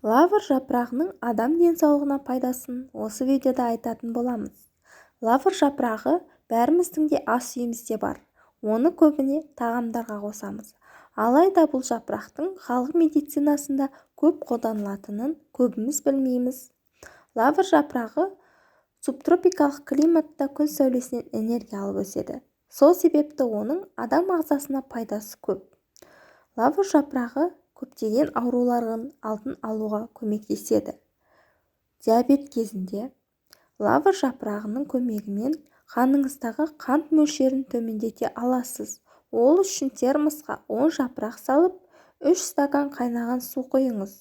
Лавр жапырағының адам денсаулығына пайдасын осы видеода айтатын боламыз. Лавр жапырағы бәріміздің де ас үйімізде бар. Оны көбіне тағамдарға қосамыз. Алайда бұл жапырақтың халық медицинасында көп қолданылатынын көбіміз білмейміз. Лавр жапырағы субтропикалық климатта күн сәулесінен энергия алып өседі. Сол себепті оның адам ағзасына пайдасы көп. Лавр жапырағы көптеген аурулардың алдын алуға көмектеседі. Диабет кезінде лавр жапырағының көмегімен қаныңыздағы қант мөлшерін төмендете аласыз. Ол үшін термосқа 10 жапырақ салып, 3 стакан қайнаған су құйыңыз.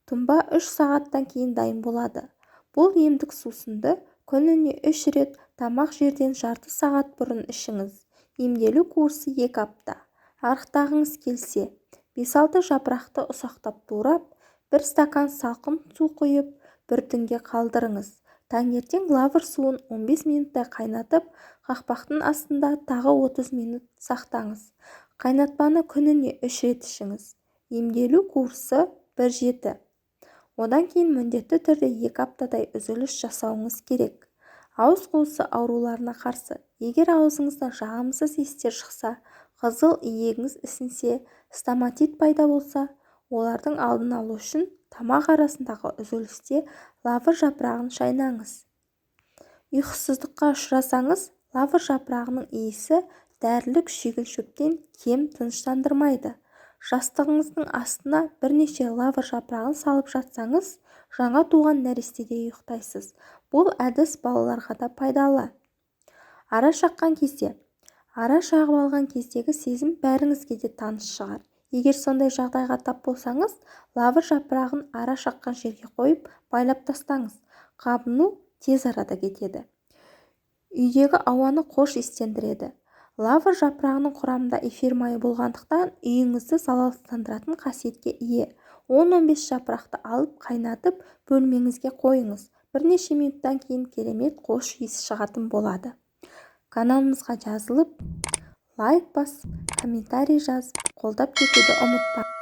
Тұнба 3 сағаттан кейін дайын болады. Бұл емдік сусынды күніне 3 рет тамақ жерден жарты сағат бұрын ішіңіз. Емделу курсы 2 апта. Арықтағыңыз келсе, 5-6 жапырақты ұсақтап турап, 1 стакан салқын су құйып, бір түнге қалдырыңыз. Таңертең лавр суын 15 минуттай қайнатып, қақпақтың астында тағы 30 минут сақтаңыз. Қайнатпаны күніне 3 рет ішіңіз. Емделу курсы 1-7. Одан кейін міндетті түрде 2 аптадай үзіліс жасауыңыз керек. Ауыз қуысы ауруларына қарсы. Егер аузыңыздан жағымсыз иістер шықса, қызыл иегіңіз ісінсе, стоматит пайда болса, олардың алдын алу үшін тамақ арасындағы үзілісте лавр жапырағын шайнаңыз. Ұйқысыздыққа ұшырасаңыз, лавр жапырағының иісі дәрілік шүйгін шөптен кем тыныштандырмайды. Жастығыңыздың астына бірнеше лавр жапырағын салып жатсаңыз, жаңа туған нәрестедей ұйықтайсыз. Бұл әдіс балаларға да пайдалы. Ара шаққан кезде. Ара шағып алған кездегі сезім бәріңізге де таныс шығар. Егер сондай жағдайға тап болсаңыз, лавр жапырағын ара шаққан жерге қойып, байлап тастаңыз. Қабыну тез арада кетеді. Үйдегі ауаны қош иістендіреді. Лавр жапырағының құрамында эфир майы болғандықтан үйіңізді залалсыздандыратын қасиетке ие. 10-15 жапырақты алып қайнатып, бөлмеңізге қойыңыз. Бірнеше минуттан кейін керемет қош иіс шығатын болады. Каналымызға жазылып, лайк басып, комментарий жазып, қолдап кетуді ұмытпаңыз.